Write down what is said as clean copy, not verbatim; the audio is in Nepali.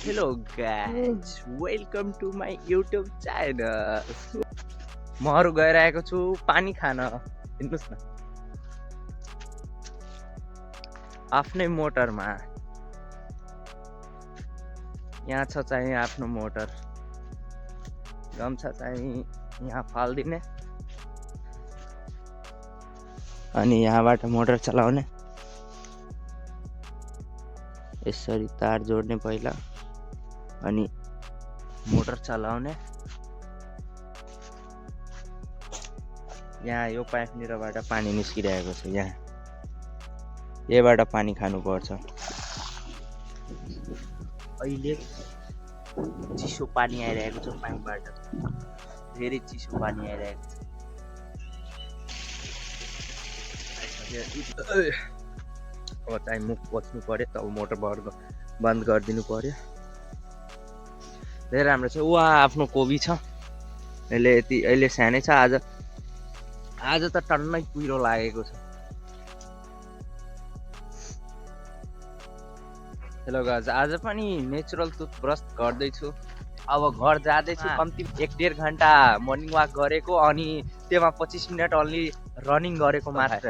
Hello guys, welcome to my YouTube channel. म अरु गइरहेको छु पानी खान। हेर्नुस् न, आफ्नै मोटरमा। यहाँ छ चाहिँ आफ्नो मोटर। गम्छा चाहिँ यहाँ फाल्दिने अनि यहाँबाट मोटर चलाउने। यसरी तार जोड्ने पहिला अनि मोटर चलाउने। यहाँ यो पाइपनिरबाट पानी निस्किरहेको छ। यहाँबाट पानी खानुपर्छ। अहिले चिसो पानी आइरहेको छ पाइपबाट। धेरै चिसो पानी आइरहेको छ। अब चाहिँ मुख पोच्नु पर्यो, तब मोटर बन्द गरिदिनु पर्यो। धेरै राम्रो छ। वा आफ्नो कोबी छ। अहिले सानै छ। आज त टन्नै कुहिरो लागेको छ। हेलो गाइस, आज पनि नेचुरल टुथब्रस गर्दैछु। अब घर जाँदैछु। कम्ती 1-1.5 घन्टा मर्निङ वाक गरेको अनि त्यसमा 25 मिनट ओन्ली रनिङ गरेको मात्र।